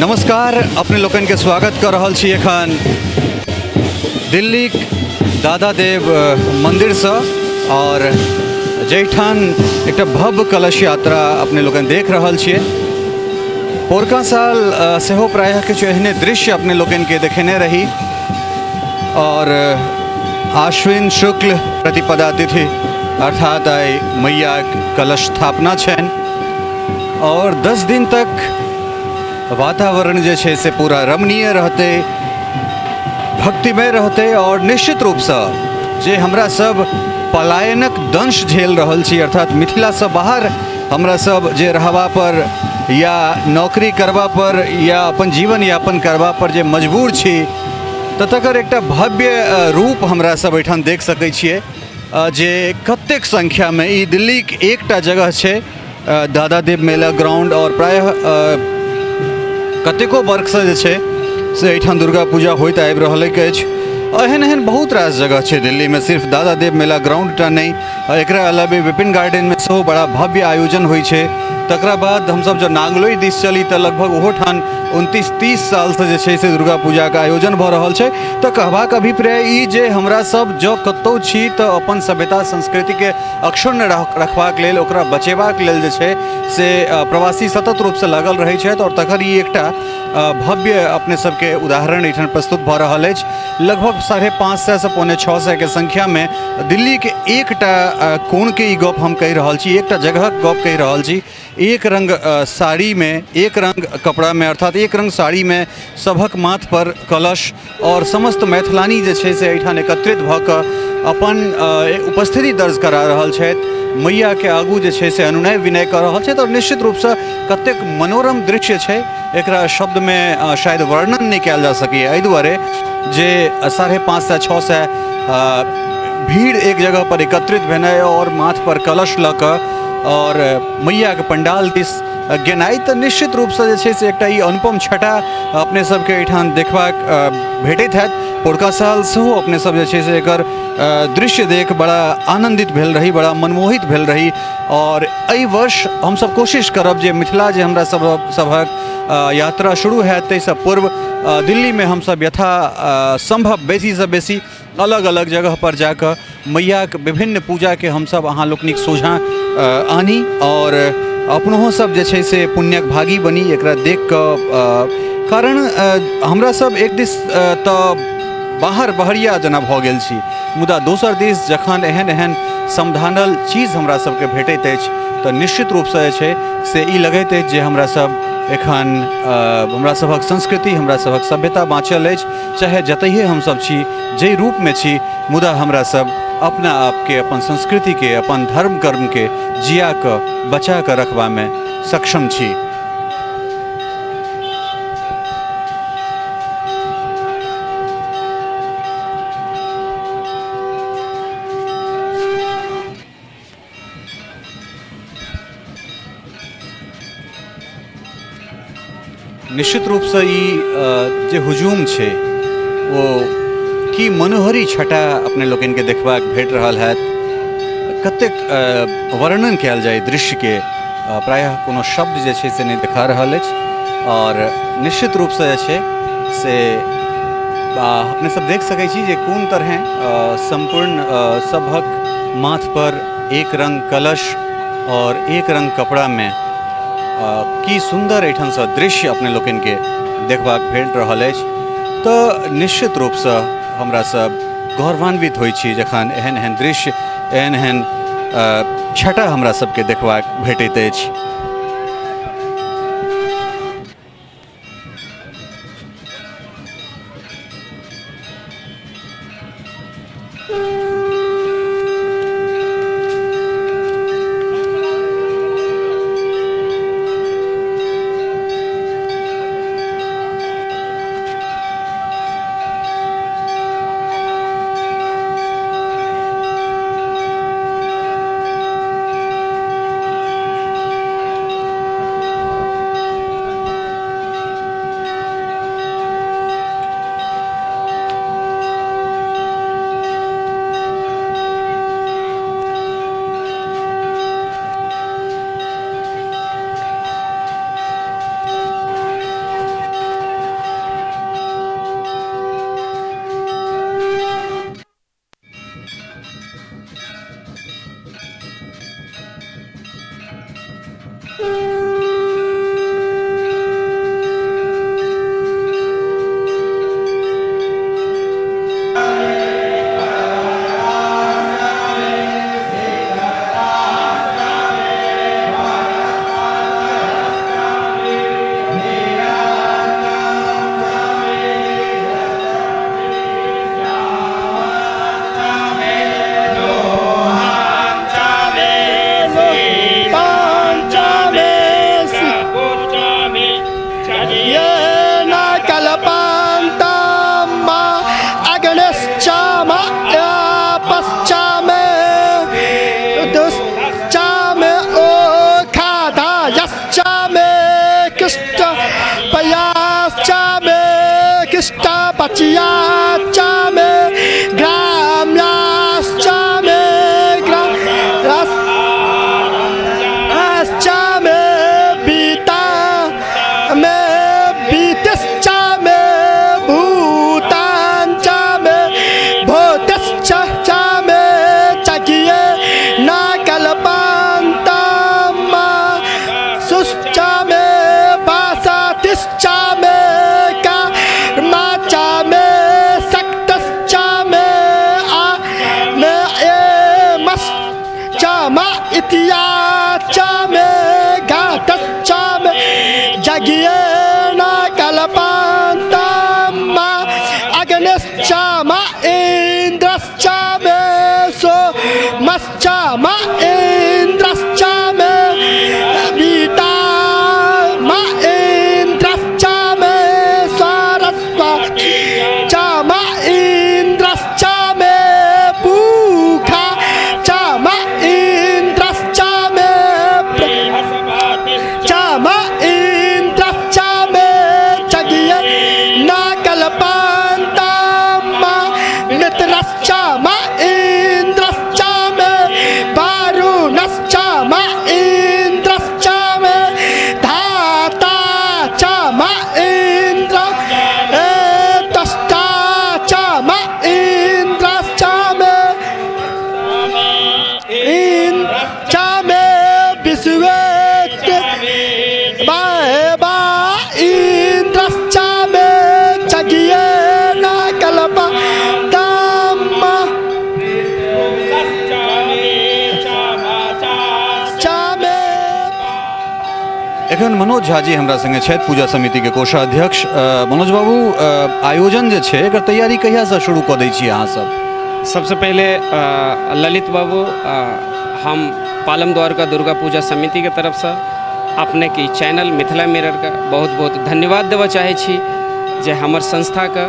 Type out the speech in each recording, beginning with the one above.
नमस्कार, अपने लोकनि के स्वागत कर रहल छी एखन दिल्लीक दादादेव मंदिरसँ और जाहिठाम एकटा भव्य कलश यात्रा अपने लोकनि देख रहल छियै। पोरका साल सेहो प्रायः किछु एहने दृश्य अपने लोकनि के देखेने रही और आश्विन शुक्ल प्रतिपदा तिथि अर्थात आइ मैयाक कलश स्थापना छनि और 10 दिन तक वातावरण जे छै से पूरा रमणीय रहतै, भक्तिमय रहतै और निश्चित रूपसँ जे हमरा सब पलायनक दंश झेल रहल छी, अर्थात मिथिलासँ बाहर हमरा सब जे रहबा पर या नौकरी करबा पर या अपन जीवन यापन करबा पर जे मजबूर छी, तऽ तकर एकटा भव्य रूप हमरा सब एहिठाम देख सकै छियै जे कतेक संख्यामे ई दिल्लीक एकटा जगह छै दादादेव मेला ग्राउंड और प्रायः कतेको वर्षसँ जे छै से एहिठाम दुर्गा पूजा होइत आबि रहलैक अछि। एहन एहन बहुत रास जगह छै दिल्लीमे, सिर्फ दादादेव मेला ग्राउंड टा नहि, एकरा अलावे विपिन गार्डनमे सेहो बड़ा भव्य आयोजन होइ छै। तकरा बाद हमसब जँ नांगलोई दिस चली तऽ लगभग ओहो ठाम 29-30 सालसँ जे छै से दुर्गा पूजाके आयोजन भऽ रहल छै। तऽ कहबाक अभिप्राय ई जे हमरा सब जँ कतहु छी तऽ अपन सभ्यता संस्कृतिके अक्षुण्ण रखबाक लेल, ओकरा बचेबाक लेल जे छै से प्रवासी सतत रूपसँ लागल रहै छथि और तकर ई एकटा भव्य अपने सबके उदाहरण एहिठाम प्रस्तुत भऽ रहल अछि। लगभग 550 से 575 के संख्यामे दिल्लीके एकटा कोणके ई गप हम कहि रहल छी, एकटा जगहक गप कहि रहल छी। एक रंग साड़ीमे, एक रंग कपड़ामे, अर्थात एक रंग साड़ीमे सभक माथ पर कलश और समस्त मैथिलानी जे छै से एहिठाम एकत्रित भऽ कऽ अपन उपस्थिति दर्ज करा रहल छथि, मैयाके आगू जे छै से अनुनय विनय कऽ रहल छथि और निश्चित रूपसँ कतेक मनोरम दृश्य छै एकरा शब्दमे शायद वर्णन नहि कयल जा सकैए। एहि दुआरे जे 550 600 भीड़ एक जगह पर एकत्रित भेनाइ और माथ पर कलश लऽ कऽ और मैयाके पंडाल दिस गेनाइ तऽ निश्चित रूपसँ जे छै से एकटा ई अनुपम छटा अपने सबके एहिठाम देखबाक भेटैत हैत। पोरका साल सेहो अपने सब जे छै से एकर दृश्य देख बड़ा आनन्दित भेल रही, बड़ा मनमोहित भेल रही और एहि वर्ष हमसब कोशिश करब जे मिथिला जे हमरा सब सभक यात्रा शुरू हैत ताहिसँ पूर्व दिल्लीमे हमसब यथा सम्भव बेसीसँ बेसी अलग अलग जगह पर जाकऽ मैयाके विभिन्न पूजाके हमसब अहाँ लोकनिक सोझाँ आनी और अपनहो सब जे छै से पुण्यक भागी बनी एकरा देख कऽ। कारण हमरा सब एक दिस तऽ बाहर बहरिया जेना भऽ गेल छी, मुदा दोसर दिस जखन एहन एहन समधानल चीज हमरा सबके भेटैत अछि तऽ निश्चित रूपसँ जे छै से ई लगैत अछि जे हमरा सब एखन हमरा सभक संस्कृति, हमरा सभक सभ्यता बाँचल अछि। चाहे जतहिए हमसब छी, जाहि रूपमे छी, मुदा हमरा सब अपना आपके, अपन संस्कृतिके, अपन धर्म कर्मके जिया कऽ बचा कऽ रखबामे सक्षम छी। निश्चित रूपसँ ई जे हुजूम छै ओ की मनोहरी छटा अपने लोकनिके देखबाक भेट रहल हैत। कतेक वर्णन कयल जाय दृश्यके, प्रायः कोनो शब्द जे छै से नहि देखा रहल अछि और निश्चित रूपसँ जे छै से अपने सब देख सकै छी जे कोन तरहें सम्पूर्ण सभक माथ पर एक रंग कलश और एक रंग कपड़ामे की सुन्दर एहिठामसँ दृश्य अपने लोकनिके देखबाक भेट रहल अछि। तऽ निश्चित रूपसँ हमरा सब गौरवान्वित होइ छी जखन एहन एहन दृश्य, एहन एहन छटा हमरा सबके देखबाक भेटैत अछि। येन कल्पन्तं मा अग्निश्च मा आपश्च मे दुश्च मे ओखाधायश्च मे कृष्ण पयाश्च मे कृष्णपचियाश्च मे ग्राम्याश्च मे ग्राश्च मे बीता मे बीतिश्च मे भूताञ्च मे भूतिश्च च मे चकिये न कल्पन्तं सुश्च मे वासतिश्च मे कर्म च मे शक्तश्च मे आ मे एमश्च म इतिया च मे घातश्च मे जगियेन कल्पन्तं मा अग्निश्च म इन्द्रश्च मे सोमश्च म इन्द्रश्च मे वीता म इन्द्रश्च मे सरस्वती च म इन्द्रश्च मे पूषा च म इन्द्रश्च मे च म इन्द्रश्च मे चगिय न कल्पन्तं म मित्रश्च म इन्द्रश्च मे वरुणश्च म इन्द्रश्च मे धाता च म इन्द्र त्वष्टा च म इन्द्रश्च मे च मे विश्वे बा इन्द्रश्च मे चगिये न कल्प च मे। एखन मनोज झा जी हमरा संगे छथि, पूजा समिति के कोषाध्यक्ष। मनोज बाबू, आयोजन जे छै एकर तैयारी कहियासँ शुरू कऽ दै छियै अहाँ सब? सबसे पहले ललित बाबू, हम पालम द्वारका दुर्गा पूजा समिति के तरफसँ अपनेके ई चैनल मिथिला मिररके बहुत बहुत धन्यवाद देबऽ चाहै छी जे हमर संस्थाके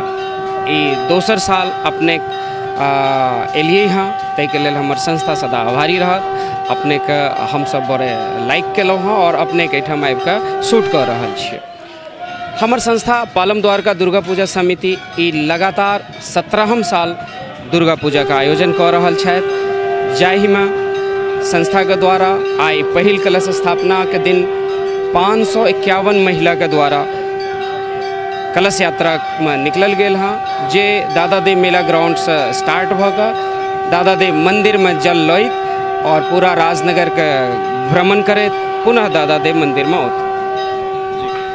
ई दोसर साल अपने एलियै हँ, ताहिके लेल हमर संस्था सदा आभारी रहत। अपनेके हमसब बड़े लाइक केलहुँ हँ आओर अपनेके एहिठाम आबिकऽ शूट कऽ रहल छियै। हमर संस्था पालम द्वारका दुर्गा पूजा समिति ई लगातार 17म साल दुर्गा पूजाके आयोजन कऽ रहल छथि, जाहिमे संस्थाके द्वारा आइ पहिल कलश स्थापनाके दिन 551 महिलाके द्वारा कलश यात्रामे निकलल गेल हँ, जे दादादेव मेला ग्राउंडसँ स्टार्ट भऽ कऽ दादादेव मन्दिरमे जल लैत आओर पूरा राजनगरके भ्रमण करैत पुनः दादादेव मन्दिरमे औत।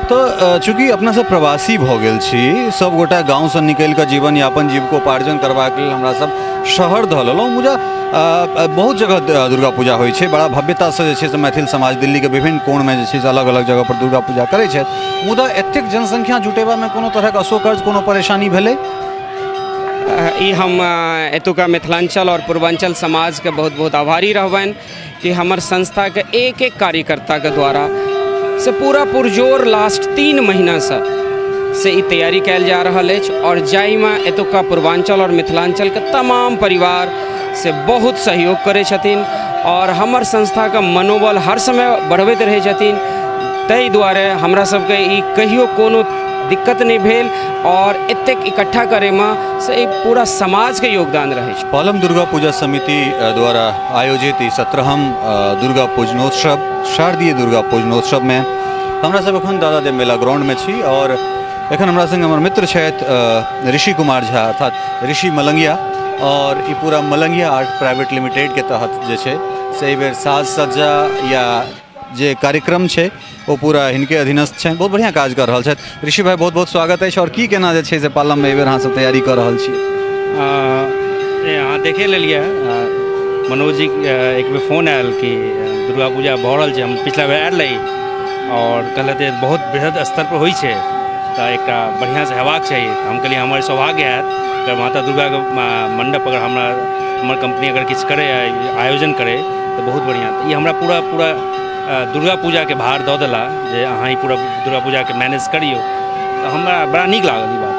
तऽ चूँकि अपना सब प्रवासी भऽ गेल छी, सब गोटा गाँवसँ निकलि कऽ जीवन यापन जीविकोपार्जन करबाक लेल हमरा सब शहर धऽ लेलहुँ, मुदा बहुत जगह दुर्गा पूजा होइ छै बड़ा भव्यतासँ। जे छै से मैथिल समाज दिल्लीके विभिन्न कोणमे जे छै से अलग अलग जगह पर दुर्गा पूजा करै छथि, मुदा एतेक जनसंख्या जुटेबामे कोनो तरहक असोकर्ज, कोनो परेशानी भेलै? ई हम एतुका मिथिलाञ्चल आओर पूर्वाञ्चल समाजके बहुत बहुत आभारी रहबनि कि हमर संस्थाके एक एक कार्यकर्ताके द्वारा से पूरा पुरजोर लास्ट 3 महीनासँ से ई तैयारी कयल जा रहल अछि आओर जाहिमे एतुका पूर्वाञ्चल आओर मिथिलाञ्चलके तमाम परिवार से बहुत सहयोग करै छथिन आओर हमर संस्थाके मनोबल हर समय बढ़बैत रहै छथिन। ताहि दुआरे हमरा सबके ई कहियो कोनो दिक्कत नहि भेल आओर एतेक इकट्ठा करैमे से ई पूरा समाजके योगदान रहै छै। पालम दुर्गा पूजा समिति द्वारा आयोजित ई 17म दुर्गा पूजनोत्सव, शारदीय दुर्गा पूजनोत्सवमे हमरा सब एखन दादादेव मेला ग्राउंडमे छी और एखन हमरा संग हमर मित्र छथि ऋषि कुमार झा अर्थात ऋषि मलंगिया, और ई पूरा मलंगिया आर्ट प्राइवेट लिमिटेड के तहत जे छै से एहि बेर साज सज्जा या जे कार्यक्रम छै ओ पूरा हिनके अधीनस्थ छनि। बहुत बढ़िआँ काज कऽ रहल छथि। ऋषि भाई, बहुत बहुत स्वागत अछि। आओर की केना जे छै से पालममे एहि बेर अहाँ सब तैयारी कऽ रहल छी? अहाँ देखे लेलियै, मनोज जी एक बेर फोन आयल कि दुर्गा पूजा भऽ रहल छै। हम पिछला बेर आयल रही आओर कहलथि जे बहुत बृहद स्तर पर होइ छै तऽ एकटा बढ़िआँसँ हेबाक चाही। हम कहलियै हमर सौभाग्य हैत अगर माता दुर्गाके मण्डप अगर हमरा हमर कम्पनी अगर किछु करै, आयोजन करै तऽ बहुत बढ़िआँ। तऽ ई हमरा पूरा पूरा दुर्गा पूजाके भार दऽ देला जे अहाँ ई पूरा दुर्गा पूजाके मैनेज करियौ, तऽ हमरा बड़ा नीक लागल ई बात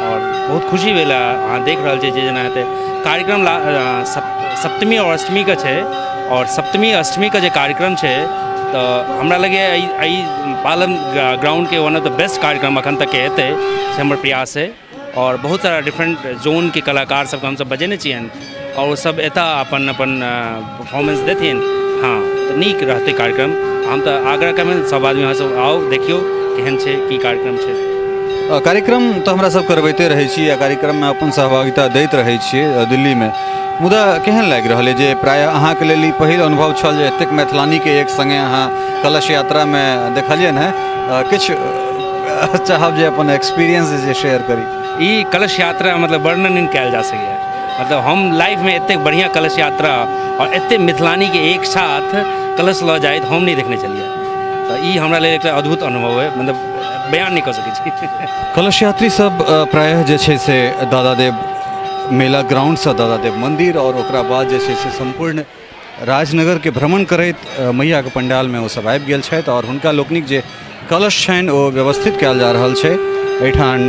आओर बहुत खुशी भेल। अहाँ देख रहल छियै जे जेना हेतै कार्यक्रम, सप्तमी आओर अष्टमीके छै आओर सप्तमी अष्टमीके जे कार्यक्रम छै, तऽ हमरा लगैए एहि पालम ग्राउंडके वन ऑफ the best कार्यक्रम अखन तकके हेतै, से हमर प्रयास है। आओर बहुत सारा डिफरेंट जोनके कलाकार सबके हमसब बजेने छियनि आओर ओ सब एतऽ अपन अपन परफॉर्मेंस देथिन। हँ, तऽ नीक रहतै कार्यक्रम। हम तऽ आग्रह करबनि सब आदमी, अहाँ सब आउ, देखियौ केहन छै, की कार्यक्रम छै। कार्यक्रम तऽ हमरा सब करबैते रहै छी आ कार्यक्रममे अपन सहभागिता दैत रहै छियै दिल्लीमे, मुदा केहन लागि रहल अइ जे प्रायः अहाँके लेल ई पहिल अनुभव छल जे एतेक मैथिलानीके एक सङ्गे अहाँ कलश यात्रामे देखलियनि हेँ? किछु चाहब जे अपन एक्सपीरियंस जे शेयर करी। ई कलश यात्रा मतलब वर्णन नहि कयल जा सकैए। मतलब हम लाइफमे एतेक बढ़िआँ कलश यात्रा आओर एतेक मिथिलानीके एक साथ कलश लऽ जाइत हम नहि देखने छलियै। तऽ ई हमरा लेल एकटा अद्भुत अनुभव अइ, मतलब बयान नहि कऽ सकै छी। कलश यात्री सब प्रायः जे छै से दादादेव मेला ग्राउंडसँ दादादेव मंदिर आओर ओकरा बाद जे छै से सम्पूर्ण राजनगरके भ्रमण करैत मैयाके पण्डालमे ओसभ आबि गेल छथि आओर हुनका लोकनिक जे कलश छनि ओ व्यवस्थित कयल जा रहल छै। एहिठाम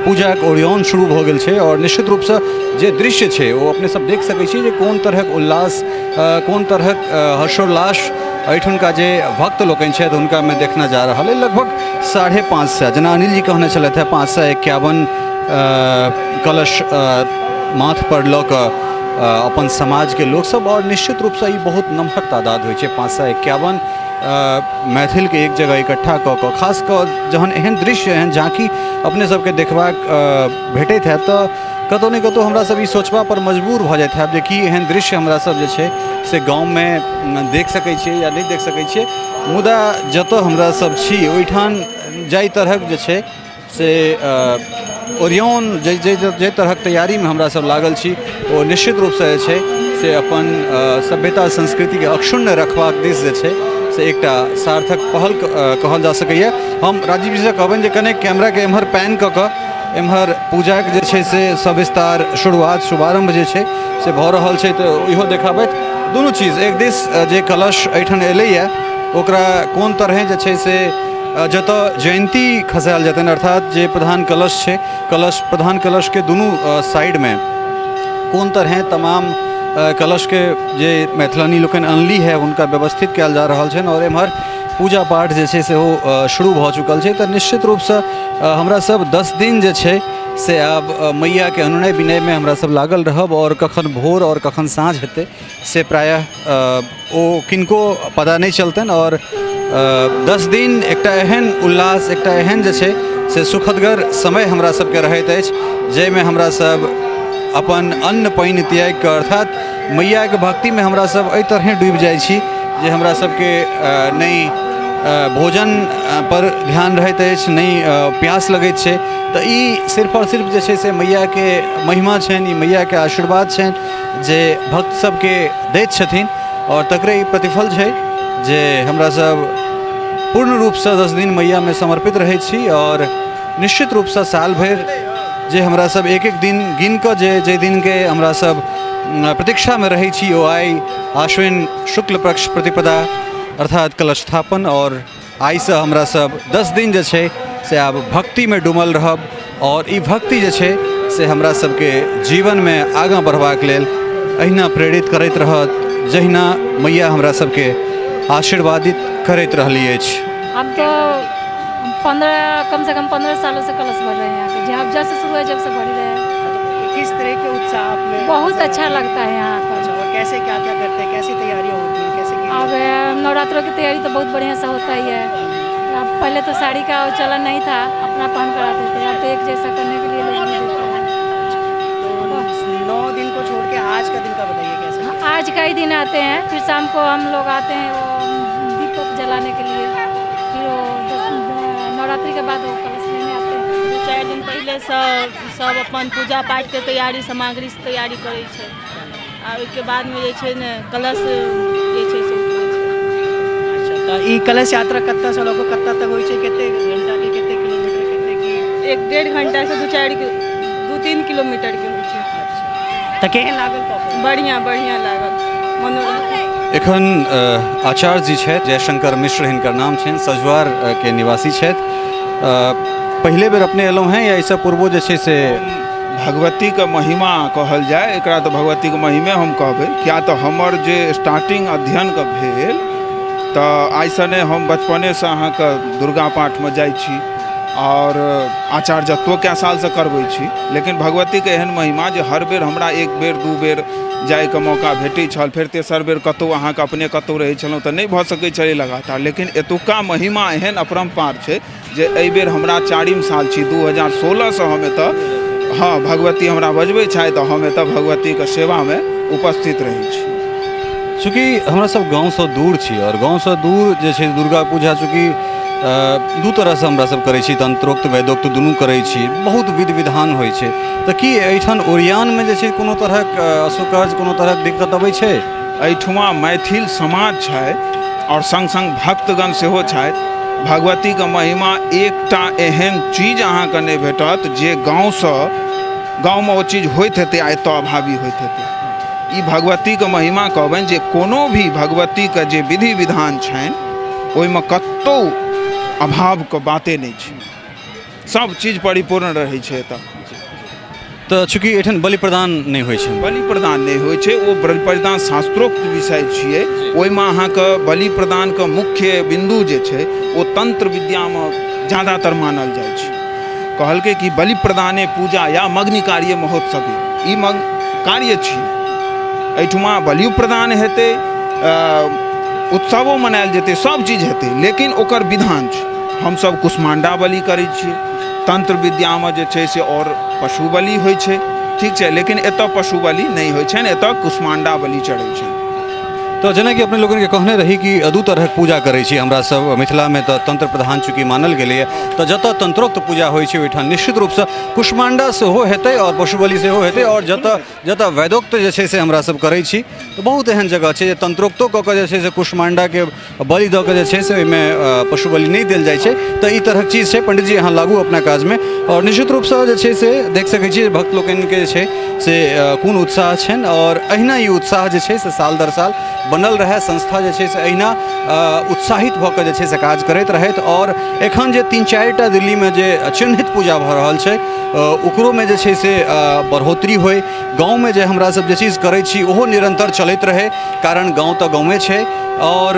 पूजाके ओरियान शुरू भऽ गेल छै आओर निश्चित रूपसँ जे दृश्य छै ओ अपने सब देख सकै छी जे कोन तरहक उल्लास, कोन तरहक हर्षोल्लास एहिठुनका जे भक्त लोकनि छथि हुनकामे देखना जा रहल अइ। लगभग 550, जेना अनिल जी कहने छलथि हेँ, 551 कलश माथपर लऽ कऽ अपन समाजके लोकसभ, आओर निश्चित रूपसँ ई बहुत नमहर तादाद होइ छै 551 मैथिलके एक जगह इकट्ठा कऽ कऽ। खास कऽ जहन एहन दृश्य, एहन झाँकी अपने सबके देखबाक भेटैत हैत, तऽ कतहु ने कतहु हमरा सब ई सोचबा पर मजबूर भऽ जाइत हैब जे की एहन दृश्य हमरा सब जे छै से गाँवमे देख सकै छियै या नहि देख सकै छियै। मुदा जतऽ हमरा सब छी ओहिठाम जाहि तरहक जे छै से ओरियान, जाहि जाहि जाहि तरहक तैयारीमे हमरा सब लागल छी, ओ निश्चित रूपसँ जे छै से अपन सभ्यता संस्कृतिके अक्षुण्ण रखबाक दिस जे छै से एकटा सार्थक पहल कहल जा सकैए। हम राजीव जीसँ कहबनि जे कने कैमराके एम्हर पैन कऽ कऽ एम्हर पूजाके जे छै से सविस्तार शुरुआत, शुभारम्भ जे छै से भऽ रहल छै, तऽ इहो देखाबथि दुनू चीज। एक दिस जे कलश एहिठाम एलैए ओकरा कोन तरहे जे छै से जतऽ जयन्ती खसायल जेतनि, अर्थात जे प्रधान कलश छै, कलश प्रधान कलशके दुनू साइडमे कोन तरहे तमाम कलशके जे मैथिलानी लोकनि अनली है हुनका व्यवस्थित कयल जा रहल छनि आओर एम्हर पूजा पाठ जे छै सेहो शुरू भऽ चुकल छै। तऽ निश्चित रूपसँ हमरा सब 10 दिन जे छै से आब मैयाके अनुनय विनयमे हमरा सब लागल रहब आओर कखन भोर आओर कखन साँझ हेतै से प्रायः ओ किनको पता नहि चलतनि। आओर 10 दिन एकटा एहन उल्लास, एकटा एहन जे छै से सुखदगर समय हमरा सबके रहैत अछि जाहिमे हमरा सब अपन अन्न पानि त्यागि कऽ, अर्थात मैयाके भक्तिमे हमरा सब एहि तरहे डूबि जाइ छी जे हमरा सबके नहि भोजन पर ध्यान रहैत अछि, नहि प्यास लगैत छै। तऽ ई सिर्फ आओर सिर्फ जे छै से मैयाके महिमा छनि, ई मैयाके आशीर्वाद छनि जे भक्त सबके दैत छथिन आओर तकरे ई प्रतिफल छै जे हमरा सब पूर्ण रूपसँ 10 दिन मैयामे समर्पित रहै छी। आओर निश्चित रूपसँ साल भरि जे हमरा सब एक एक दिन गिन कऽ जे जाहि दिनके हमरा सब प्रतीक्षामे रहै छी, ओ आइ आश्विन शुक्ल पक्ष प्रतिपदा, अर्थात कलश स्थापन, आओर आइसँ हमरा सब 10 दिन जे छै से आब भक्तिमे डूबल रहब आओर ई भक्ति जे छै से हमरा सबके जीवनमे आगाँ बढ़बाक लेल अहिना प्रेरित करैत रहत जहिना मैया हमरा सबके आशीर्वादित करैत रहली अछि। हम तो 15, कम से कम 15 सालों से कलश भर रहे हैं यहाँ पे। जब जब से शुरू है जब से भर रहे हैं। किस तरह के उत्साह आप में? बहुत अच्छा लगता है यहाँ पर। अच्छा, और कैसे क्या क्या करते हैं, कैसी तैयारियां होती हैं, कैसे की? अब नवरात्रों की तैयारी तो बहुत बढ़िया से होता ही है। अब पहले तो साड़ी का वो चलन नहीं था, अपना पहन कर आते थे, अब तो एक जैसा करने के लिए लोग नहीं देते हैं। तो 9 दिन को छोड़ के आज का दिन का बताइए कैसे? आज का ही दिन आते हैं, फिर शाम को हम लोग आते हैं वो दीपक जलाने के लिए, फिर वो नवरात्रि के बाद वो कलश लेने आते हैं। 2-4 दिन पहिलेसँ सब अपन पूजा पाठके तैयारी, सामग्रीसँ तैयारी करै छै आ ओहिके बादमे जे छै ने कलश जे छै से उठबै छै। अच्छा, तऽ ई कलश यात्रा कतऽसँ लऽ कऽ कतऽ तक होइ छै, कते घंटाके, कते किलोमीटर, कते की? 1-1.5 घंटासँ 2-4, 2-3 किलोमीटरके होइ छै। तऽ केहन लागल? बढ़िआँ, बढ़िआँ लागल, मनोरंजन। एखन आचार्य जी छथि, जयशंकर मिश्र हिनकर नाम छनि, सझुआर के निवासी छथि। पहिले बेर अपने एलहुँ हेँ या एहिसँ पूर्वो जे छै से? भगवतीके महिमा कहल जाय एकरा तऽ भगवतीके महिमे हम कहबै, किया तऽ हमर जे स्टार्टिंग अध्ययनके भेल तऽ आइसँ नहि, हम बचपनेसँ अहाँके दुर्गा पाठमे जाइ छी आओर आचार्यत्वो कए सालसँ करबै छी। लेकिन भगवतीके एहन महिमा जे हर बेर हमरा एक बेर दू बेर जाइके मौका भेटै छल, फेर तेसर बेर कतहु अहाँके अपने कतहु रहै छलहुँ तऽ नहि भऽ सकै छलै लगातार। लेकिन एतुक्का महिमा एहन अपरम्पार छै जे एहिबेर हमरा चारिम साल छी, 2016सँ हम एतऽ, हँ, भगवती हमरा बजबै छथि तऽ हम एतऽ भगवतीके सेवामे उपस्थित रहै छी। चूँकि हमरा सब गाँवसँ दूर छी आओर गाँवसँ दूर जे छै दुर्गा पूजा चूँकि दू तरहसँ हमरा सब करै छी, तंत्रोक्त वैदोक्त दुनू करै छी, बहुत विधि विधान होइ छै, तऽ की एहिठाम ओरियानमे जे छै कोनो तरहक असुकर्ज, कोनो तरहक दिक्कत अबै छै? एहिठुमा मैथिल समाज छै आओर सङ्ग सङ्ग भक्तगण सेहो छथि। भगवतीके महिमा एकटा एहन चीज अहाँके नहि भेटत जे गाँवसँ गाँवमे ओ चीज होइत हेतै आ एतऽ अभावी होइत हेतै। ई भगवतीके महिमा कहबनि जे कोनो भी भगवतीके जे विधि विधान छनि ओहिमे कतहु अभावके बाते नहि छै, सब चीज परिपूर्ण रहै छै एतऽ। तऽ चूँकि एहिठाम बलि प्रदान नहि होइ छै। बलि प्रदान नहि होइ छै, ओ बलि प्रदान शास्त्रोक्त विषय छियै। ओहिमे अहाँके बलि प्रदानके मुख्य बिन्दु जे छै ओ तंत्र विद्यामे ज्यादातर मानल जाइ छै। कहलकै कि बलि प्रदाने पूजा या मग्नि कार्य महोत्सवे, ई मग कार्य छियै। एहिठुमा बलियो प्रदान हेतै, उत्सवो मनायल जेतै, सब चीज हेतै, लेकिन ओकर विधान छै। हमसब कुष्माण्डा बलि करै छियै, तंत्र विद्यामे जे छै से आओर पशु बलि होइ छै, ठीक छै, लेकिन एतऽ पशु बलि नहि होइ छनि, एतऽ कुष्माण्डा बलि चढ़ै छनि। तऽ जेनाकि अपने लोकनिके कहने रही कि दू तरहक पूजा करै छी हमरा सब मिथिलामे, तऽ तंत्र प्रधान चूँकि मानल गेलैए, तऽ जतऽ तंत्रोक्त पूजा होइ छै ओहिठाम निश्चित रूपसँ कुष्माण्डा सेहो हेतै आओर पशु बलि सेहो हेतै। आओर जतऽ जतऽ वैदोक्त जे छै से हमरा सब करै छी तऽ बहुत एहन जगह छै जे तंत्रोक्तो कऽ कऽ जे छै से कुष्माण्डाके बलि दऽ कऽ जे छै से ओहिमे पशु बलि नहि देल जाइ छै। तऽ ई तरहक चीज छै। पंडितजी अहाँ लागू अपना काजमे आओर निश्चित रूपसँ जे छै से देख सकै छियै भक्त लोकनिके जे छै से कोन उत्साह छनि, आओर अहिना ई उत्साह जे छै से साल दर साल बनल रहै, संस्था जे छै से अहिना उत्साहित भऽ कऽ जे छै से काज करैत रहथि। आओर एखन जे 3-4टा दिल्लीमे जे चिन्हित पूजा भऽ रहल छै ओकरोमे जे छै से बढ़ोतरी होइ, गाँवमे जे हमरा सब जे चीज करै छी ओहो निरन्तर चलैत रहै, कारण गाँव तऽ गाँवे छै। आओर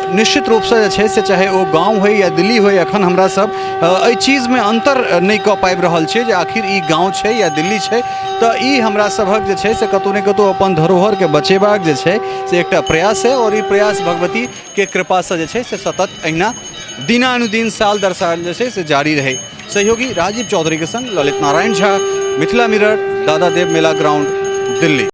निश्चित रूपसँ जे छै से चाहे ओ गाँव होइ या दिल्ली होइ, एखन हमरा सब एहि चीजमे अन्तर नहि कऽ पाबि रहल छियै जे आखिर ई गाँव छै या दिल्ली छै। तऽ ई हमरा सभक जे छै से कतहु ने कतहु अपन धरोहरके बचेबाक जे छै से एकटा प्रयास है, आओर ई प्रयास भगवतीके कृपासँ जे छै से सतत अहिना दिनानुदिन साल दर साल जे छै से जारी रहै। सहयोगी राजीव चौधरी के संग ललित नारायण झा, मिथिला मिरर, दादा देव मेला ग्राउंड, दिल्ली।